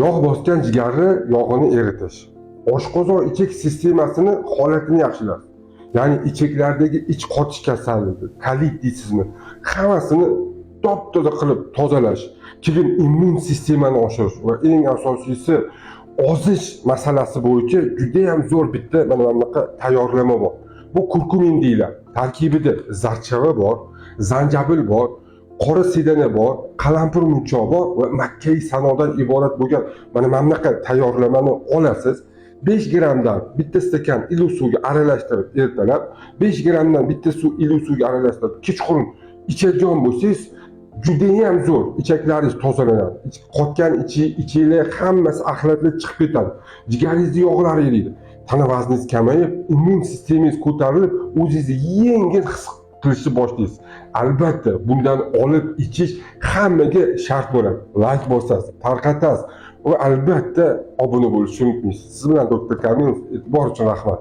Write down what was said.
Yog' bosgan jigarni yog'ini eritish, oshqozon ichak sistemasini holatini yaxshilash, ya'ni ichaklardagi ich qotish kasalligi, kolit deysizmi, hammasini top toza qilib tozalash, keyin immun sistemani oshirish va eng asosiysi, ozish masalasi bo'yicha judayam zo'r bitta mana bunaqa tayyorlama bor. Bu kurkumin deyiladi. Tarkibida zarchava bor, zanjabil bor, qora sedana bor, qalampir munchoq bor va makkai sanodan iborat bo'lgan mana bunaqa tayyorlamani olasiz. 5 grammdan bitta stakan iliq suvga aralashtirib ertalab, 5 grammdan bitta suv iliq suvga aralashtirib kechqurun ichadigan bo'lsangiz, judayam zo'r ichaklaringiz tozalanadi. Qotgan ichinglar hammasi, axlatlar chiqib ketadi, jigaringizni yog'lari eriydi, tana vazningiz kamayib, immun sistemangiz ko'tarilib, o'zingizni yengil his qilishni boshlaysiz. Albatta, bundan olib ichish hammaga shart bo'ladi. Layk bosasiz, tarqatasiz va albatta obuna bo'lishni unutmaysiz. Siz bilan doktor Kamilov. E'tibor uchun rahmat.